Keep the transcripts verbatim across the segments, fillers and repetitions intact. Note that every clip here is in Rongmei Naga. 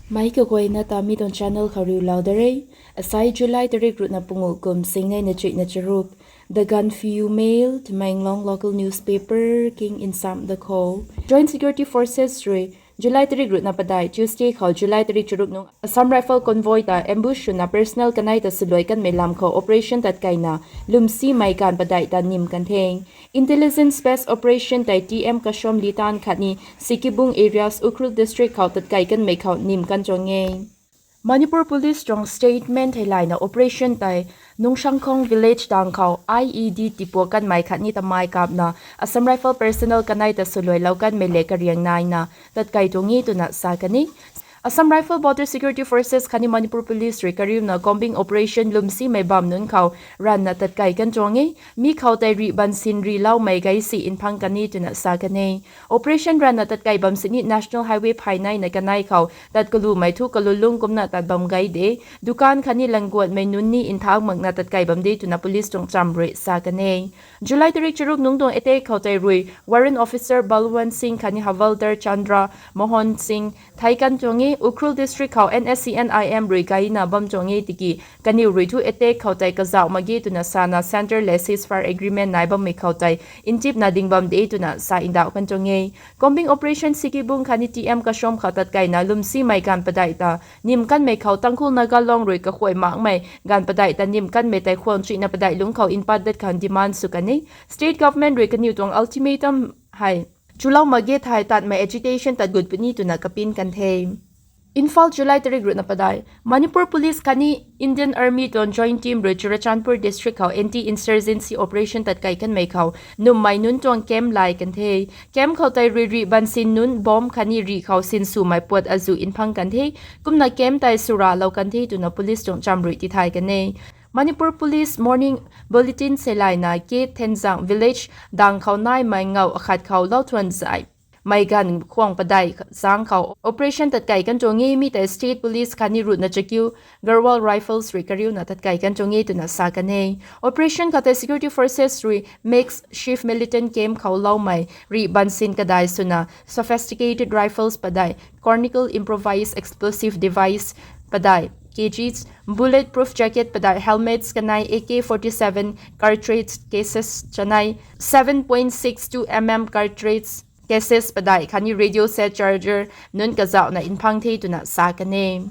Mei kaguayna ta mi tuang channel khou riulou da re. Asai July tarik ruhna pangu kum singneina chuihna charuk. The Gaanphiu Mail, Tamenglong local newspaper, king insam da khou. Joint Security Forces rui July tarik ruhna padeih Tuesday khou July tarik charuk nung Assam Rifle convoy ta ambush swna personnel kanei ta swluai kanmei lam khou operation tatkaina lwmsimei ganv padeih ta nim kan the. Intelligence based operation tei T M Kashom Litan khatni Sikibung areas Ukhrul district khou tatkei kanmei khou nim kan tuang e. Manipur Police tuang statement theilayna operation tei Nungshangkhong village tang khou I E D tipuak kanmei khatni tamei kapna Assam Rifle personnel kanei ta swluailou kanmei le kariang naina tatkei tuang e twna sa kan e. Assam Rifle, Border Security Forces khatni Manipur Police rui kariuna combing operation lwmsimei bam nunc khou ranvna tatkei kan tuang e. Mi khou tei rih bansin riloumei gei si nphang kan e twna sa kan e. Operation ranvna tatkei bam sini National Highway phay naina kanei khou tat kalumei thu kalulung kumna tat bam gei de. Dukan khatni languatmei nunc ni nthak makna tatkei bam de twna police tuang cham rui sa kan e. July tarik charuk nung tuang attack khou tei rui Warrant Officer Balwant Singh khatni Havaldar Chandra Mohan Singh thei kan tuang e. Ukhrul district khou N S C N I M rui gaina bam tuang e tiki kaniw rui thu attack khou tei kazauh mak ge twna sana centre le ceasefire agreement nai bammei khou tei ntipna ding bam de twna sa ndauh kan tuang e. Combing operation Sikibung khatni T M Kashom khou tatkeina lwmsimei ganv padeih ta nim kanmei khou Tangkhul Naga Long rui kakhuay makmei ganv padeih ta nim kanmei tei khwan chuihna padeih lungc khou npat dat khang demand sw kan e. State government rui kaniw tuang ultimatum hei chulou mak ge thei tatmei agitation tat gut puni twna kapin kan the. Imphal, July tarik ruhna padeih. Manipur Police khatni Indian Army tuang joint team rui Churachandpur district khou anti-insurgency operation tatkei kanmei khou nummei nunc tuang camp lai kan the. Camp khou tei rui rih bansin nunc bomb khatni rih khou sinswmei puat azuh nphang kan the. Kumna camp tei suralou kan the twna police tuang cham rui tithay kan e. Manipur Police morning bulletin seilayna K Thenzang village dang khou naimei ngau akhat khou lou thuan zai mei ganv khwang padeih zang khou operation tatkei kan tuang e. Mi tei state police khatni ruhna chakiu Garhwal Rifles rui kariuna tatkei kan tuang e twna sa kan e. Operation khou tei security forces rui makeshift militant camp khou loumei rih bansin kadai swna sophisticated rifles padeih, Kornikal improvised explosive device padeih kgs, bulletproof jacket padeih helmets kanei, A K forty-seven cartridge cases chanei, seven point six two mm cartridge cases padeih khatni radio set charger nunc kazauhna nphang the twna sa kan e.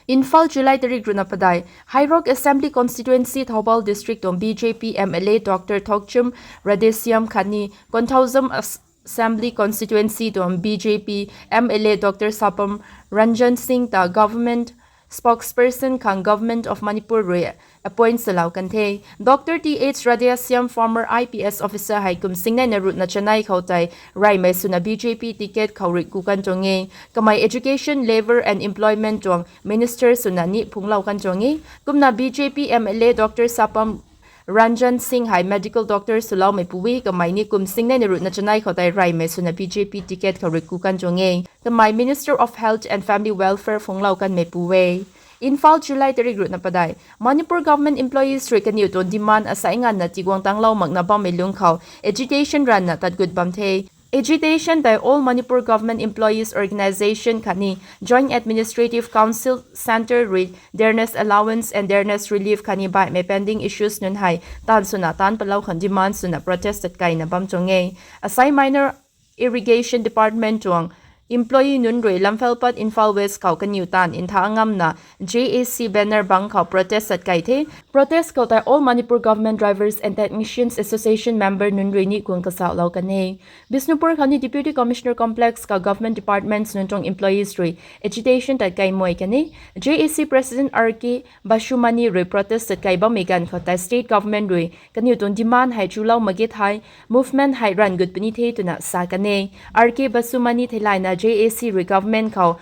Imphal, July tarik ruhna padeih. Hairok Assembly Constituency, Thoubal District tuang B J P M L A Doctor Thokchum Radheshyam khatni Konthoujam As-, Assembly Constituency tuang B J P M L A Doctor Sapam Ranjan Singh ta government spokesperson khang Government of Manipur rui appoint salou kan the. Doctor T H Radheshyam, former I P S officer hei kum singneina ruhna chanei khou tei reymei swna B J P ticket khou rui ku kan tuang e. Kamei Education, Labour and Employment tuang minister swna ni phunglou kan tuang e. Kumna B J P M L A Doctor Sapam Ranjan Singh hei medical doctor swloumei pu e. Kamei ni kum singneina ruhna chanei khou tei reymei swna B J P ticket khou rui ku kan tuang e. Kamei Minister of Health and Family Welfare phunglou kanmei pu e. Imphal, July tarik ruhna padeih. Manipur government employees rui kaniw tuang demand asai nganvna tiguang tanglou makna bammei lungc khou agitation ranvna tat gut bam the. Agitation tei All Manipur Government Employees Organisation khatni Joint Administrative Council Centre rui dearness allowance and dearness relief khatni baihmei pending issues nunc hei taanv swna taanc palou khang demand swna protest tatkeina bam tuang e. Asai minor irrigation department tuang employee nunc rui Lamphel pat Imphal West khou kaniw taanv ntha ngamna J A C banner bang khou protest tatkei the. Protest khou tei All Manipur Government Drivers and Technicians Association member nunc rui ni kuang kazauhlou kan e. Bishnupur khou ni Deputy Commissioner Complex khou government departments nunc tuang employees rui agitation tatkei muai kan e. J A C President R K Basumani rui protest tatkei bammei ganv khou tei state government rui kaniw tuang demand hei chulou mak ge thei movement hei ranv gut puni the twna sa kan e. R K Basumani theilayna J A C rui government khou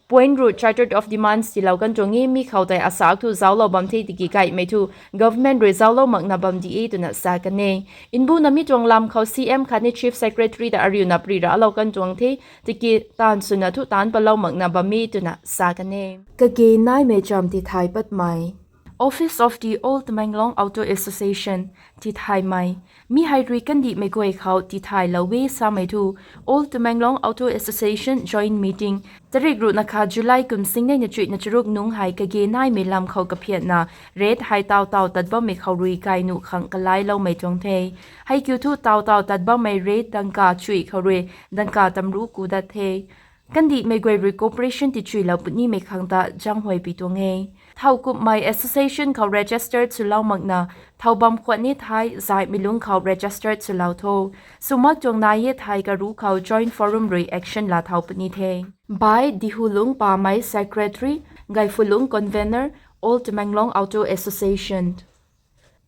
point rui Charter of Demands tiilou kan tuang e. Mi khou tei asak thu zauclou bam the tiki gaymei thu government rui zauclou makna bam di e twna sa kan e. Nbuna mi tuang lam khou C M khatni Chief Secretary ta ariuna pri raclou kan tuang the tiki taanv swna thu taanc palou makna bam e twna sa kan e. Kage naimei cham tithay patmei. Office of the All Tamenglong Auto Association, tithaymei. Mi hei rui kandihmei guay khou tithaylou e samei thu, All Tamenglong Auto Association Joint Meeting, tarik ruhna khat July kum singneina chuihna charuk nungc hei kage naimei lam khou kaphiatna, rate hei taw taw tat bammei khou rui gay nuh khang kalailoumei tuang the. Hei kiu thu taw taw tat bammei rate dangka chuih khou rui dangka tamru ku dat the. Kandihmei guay rui cooperation tichuilou punimei khang ta zaenghuay pi tuang e. Thow kumhmei association khou registered swlou makna, thow bam khwan ni thei zaihmei lungc khou registered swlou tho. Sw mak tuang nai e thei karu khou joint forum rui action laa thau puni the. By Dihulung Pamei, Secretary, Gaifulung, Convener, All Tamenglong Auto Association.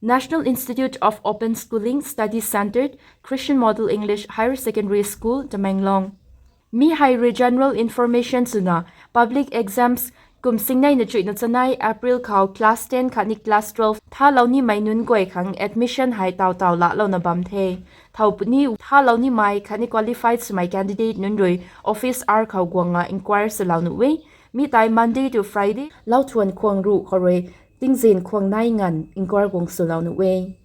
National Institute of Open Schooling, Study Centered, Christian Model English Higher Secondary School, Tamenglong. Mi hei rui general information swna, public exams kum singneina chuihna chanei April khou class ten khatni class twelve thalou nimei nunc guay khang admission hei taw taw laalouna bam the. Thow puni thalou nimei khatni qualified swmei candidate nunc rui office hour khou guangna inquire swlou nuh e. Mi tei Monday to Friday, lau thuan khwang ruh khou rui tingzin khwang nai nganv inquire guang swlou nuh e.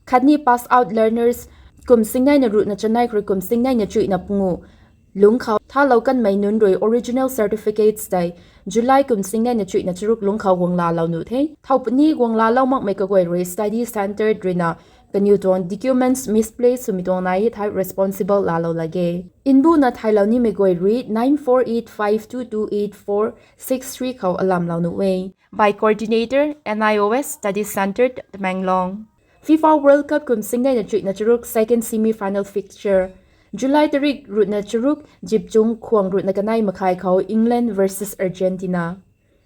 Khatni pass out learners kum singneina ruhna chanei khou rui kum singneina chuihna pungu lungc khou thalou kanmei nunc rui original certificates tei July kum singneina chuihna charuk lungc khou guang laalou nuh the. Thow puni guang laalou makmei kaguay rui study centered ruina kaniw tuang documents misplaced swmei tuang nai e thei responsible laalou lak ge. Nbuna thaylou nimei guay rui nine four eight five two two eight four six three khou alamlou nuh e. By Coordinator, N I O S Study Centre, Tamenglong. FIFA World Cup kum singneina chuihna charuk second semi-final fixture. July tarik ruhna charuk, zipchung khwang ruhna kanei makhai khou England versus Argentina.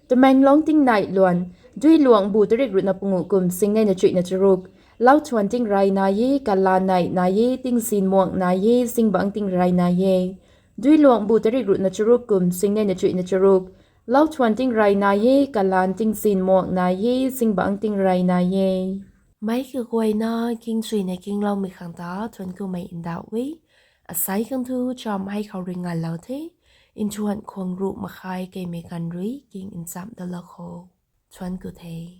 Tamenglong tingnai luan, Duiluangbu tarik ruhna pungu kum singneina chuihna charuk. Lau thuan tingrey nai e, kalan nei nai e, tingzin muang nai e, zingbangc tingrey nai e. Duiluangbu tarik ruhna charuk kum singneina chuihna charuk. Lau thuan tingrey nai e, kalan tingzin muang nai e, zingbangc tingrey nai e. Meic kaguayna kingchuina kingloumei khang ta thuanc kumei ndauh e. Asei khang thu cham hei khou rui ngalou the. Nthuan khwang ruh makhai keimei ganv rui king nchamh dalou kho. Thuanc ku the.